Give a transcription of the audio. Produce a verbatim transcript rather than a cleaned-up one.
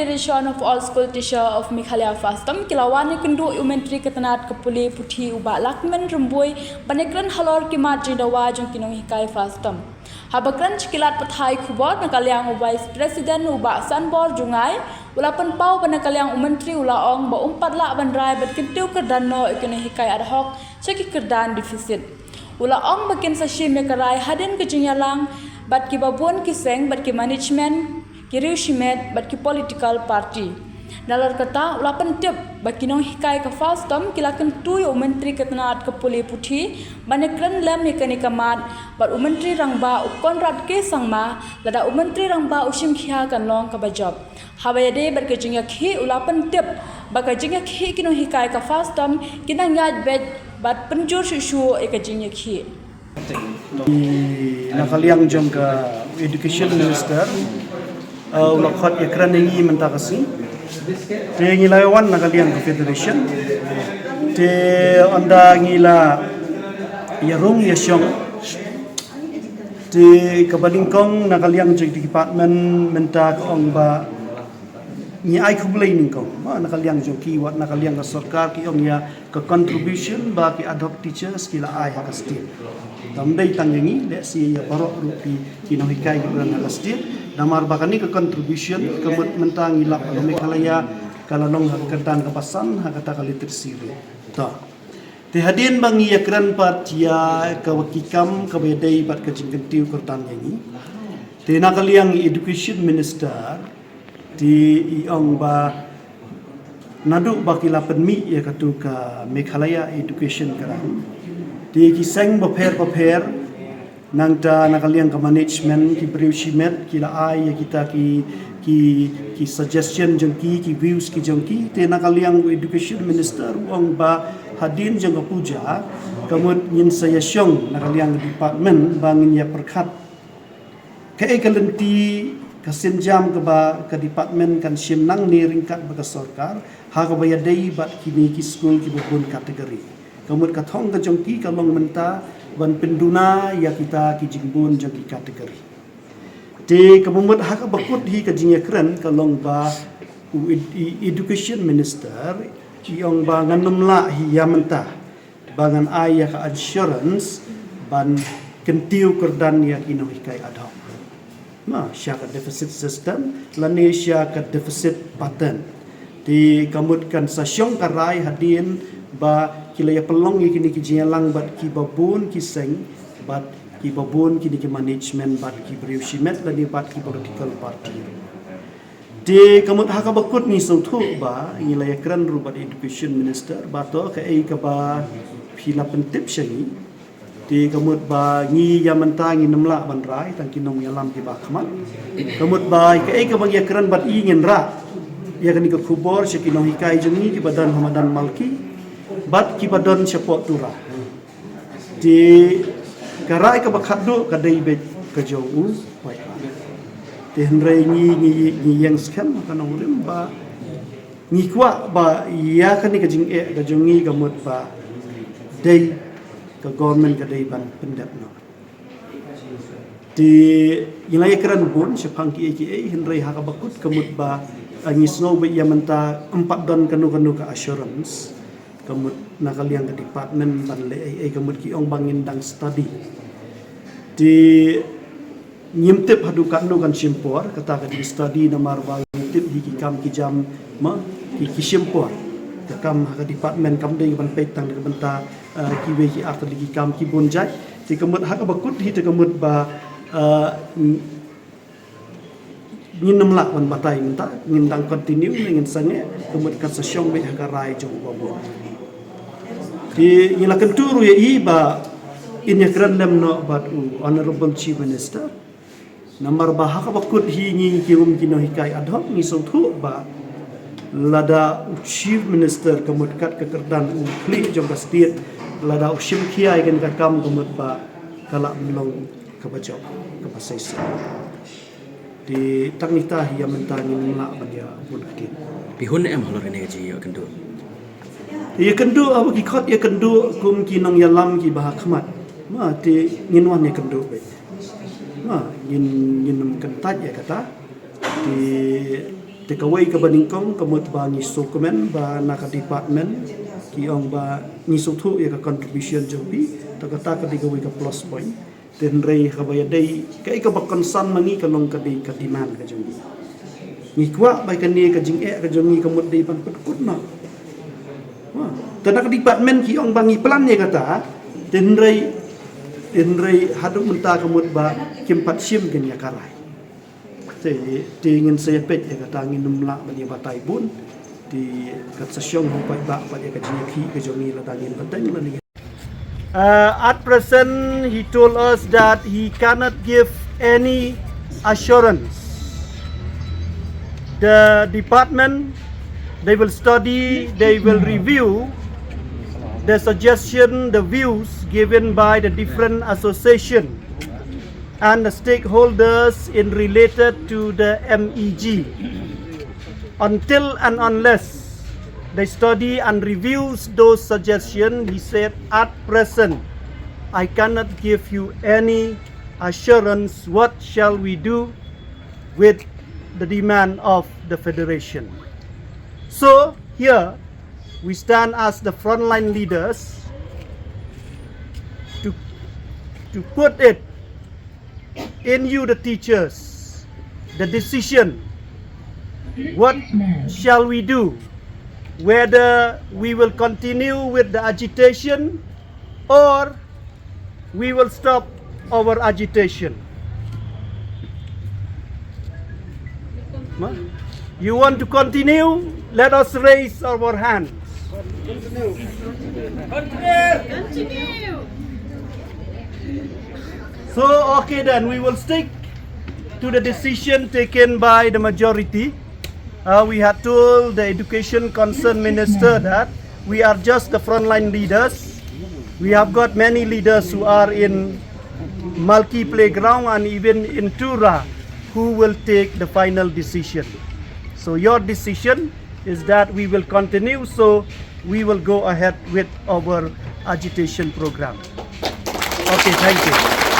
Federation of All School Teacher of Meghalaya, FASTOM, ki la wan ïakynduh ïa u Myntri ka tnad ka pule puthi u Bah Lahkmen Rymbui ban ïakren halor ki mat jingdawa jong ki nonghikai FASTOM. Haba kren sha ki lad pathai khubor na ka liang u Vice President u Bah Sanbor Jngai u la pynpaw ba na ka liang u Myntri u la ong ba um pat lah ban rai ban kyntiew kyrdan noh ïa ki nonghikai ad hoc sha ki kyrdan deficit. U la ong ba kin sa shim ïa ka rai hadien ka jingïalang bad kiba bun ki seng bad ki management, ki riew shimet bad ki political party. Nalor kata u la pyntip ba ki nonghikai ka FASTOM ki la kyntu ïa u Myntri ka tnad ka pule puthi ban ïakren lem ïa kane ka mat bad u Myntri Rangbah u Conrad K Sangma. Lada u Myntri Rangbah u shim khia kan long kaba jop. Haba ïadei bad ka jingïakhih u la pyntip ba ka jingïakhih ki nonghikai ka FASTOM ki nang ïaid beit bad pynjur shuh shuh ïa ka jingïakhih. Na ka liang jong ka Education Minister, uh, u la khot ïakren ïa ngi mynta ka sngi. Te ngi la wan na ka liang ka Federation. Te ynda ngi la ïarung ïashong, te kaba nyngkong na ka liang jong ki department mynta ka ong ba ngi ai khublei nyngkong. Ba na ka liang jong ki wat na ka liang ka sorkar ki ong ïa ka contribution ba ki ad hoc teachers ki la ai ha ka state. Tam dei tang ïa ngi, lehse ïa baroh ruh ki, ki nonghikai ki briew ha ka state. Namar ba kane ka contribution ka mut mynta ngi lap ha Meghalaya ka la long ha ka kyrdan kaba san ha kata ka literacy rate. To. Te hadien ba ngi ïakren pat ïa kaba ki kam kaba ïadei bad ka jingkyntiew kyrdan ïa ngi. Te na ka liang Education Minister te i ong ba naduh ba ki la pynmih ïa katu ka Meghalaya Education Grant, te ki seng bapher bapher, nangta na ka liang ka management ki briew shimet ki la ai ïa kita ki, ki, ki suggestion jong ki, ki views ki jong ki. Te na ka liang u Education Minister u ong ba hadien jong ka puja ka mut ngin sa ïashong na ka liang department ba ngin ïa pyrkhat kaei ka lynti ka sienjam kaba ka department kan shim nangne ryngkat bad ka sorkar ha kaba ïadei bad kine ki skul kiba bun category. Ka mut ka thong ka jong ki ka long mynta ban pynduna ïa kita ki jingbun jong ki category. Te kaba mut ha kaba kut hi ka jingïakren ka long ba u ed-, i-, Education Minister i ong ba ngan ym lah hi ïa mynta ba ngan ai ïa ka assurance ban kyntiew kyrdan ïa ki nonghikai ad hoc. Ma sha ka deficit system lane sha ka deficit pattern. Te ka mut kan sa shong ka rai hadien ba ki la ïa pynlong ïa kine ki jingïalang bad kiba bun ki seng bad kiba bun kine ki management bad ki briew shimet lane bad ki political party. Te ka mut ha kaba kut ngi sngewthuh ba ngi la ïakren ruh bad Education Minister ba to kaei kaba phi la pyntip sha ngi. Te ka mut ba ngi ïa mynta ngin ym lah ban rai tang ki nongïalam kiba khmat. Ka mut ba kaei kaba ngi ïakren bad i ngin rah ïa kane ka khubor sha ki nonghikai jong ngi kiba don ha madan Malki bad kiba don shapoh Tura. Te ka rai kaba khatduh ka dei beit ka jong u paidbah. Te hynrei ngi, ngi, ngi ïeng skhem ha ka nongrim ba ngi kwah ba ïa kane ka jingeh ka jong ngi ka mut ba dei ka government ka dei ban pyndep noh. Te ngi la ïakren bun shaphang kiei kiei hynrei ha kaba kut ka mut ba, ah, ngi sngew ba ïa mynta ym pat don kano kano ka assurance. Ka mut na ka liang ka department ban leh ei ei ka mut ki ong ba ngin dang study. Te ngim tip haduh katno kan shim por kata ka jing study namar ba ngi tip hi ki kam ki jam ma ki, ki shim por. Ka kam ha ka department kam dei ban peit tang da ka bynta, eh, kiwei ki ar tylli ki kam ki bun jait. Te ka mut ha kaba kut hi te ka mut ba, eh, ngin ym lah ban batai mynta, ngin dang continue ne ngin sangeh, ka mut kan sa shong beit ha ka rai jong u ba bun. Te ngi la kyntu ruh ïa i ba in ïakren lem noh bad u Honorable Chief Minister. Namar ba ha kaba kut hi ngi ki um ki nonghikai ad hoc ngi sngewthuh ba lada u Chief Minister ka mut kat ka kyrdan u khlieh jong ka state lada u shim khia ïa kane ka kam ka mut ba ka lah ban long kaba jop kaba shisha. Te tang ita hi ïa mynta ngin ym lah ban ïa bun ktien. Phi hun em halor kane ka jingïakynduh? Ïakynduh haba ki khot ïakynduh kum ki nongïalam kiba ha khmat. Ma te ngin wan ïakynduh beit. Ma ngin, ngin ym kyntait ïa kata. Te Kawei kaba nyngkong ka mut ba ngi sngewkmen ba na ka department ki ong ba ngi sngewthuh ïa ka contribution jong phi, te kata ka dei kawei ka plus point. Te hynrei kaba ïadei kaei kaba concern ma ngi ka long ka dei ka demand ka jong ngi. Ngi kwah ba kane ka jingeh ka jong ngi ka mut dei ban pynkut noh. Te na ka department ki ong ba ngi plan ïa kata, te hynrei, hynrei haduh mynta ka mut ba kim pat shim kin ïa ka rai. Te, te ngin sa ïa peit ïa kata, ngin ym lah ban ïa batai bun. Te kat sa shong hong peit ba pat ïa ka jingïakhih ka jong ngi lada ngin bteng lane. Uh, at present, he told us that he cannot give any assurance. The department, they will study, they will review the suggestion, the views given by the different association and the stakeholders in related to the M E G. Until and unless they study and reviews those suggestions, he said, at present, I cannot give you any assurance. What shall we do with the demand of the federation? So here we stand as the frontline leaders to, to put it in you, the teachers, the decision. What shall we do? Whether we will continue with the agitation or we will stop our agitation. Huh? You want to continue? Let us raise our hands. Continue. So, okay then, we will stick to the decision taken by the majority. Uh, we had told the education concern minister that we are just the frontline leaders. We have got many leaders who are in Malki Playground and even in Tura who will take the final decision. So your decision is that we will continue, so we will go ahead with our agitation program. Okay, thank you.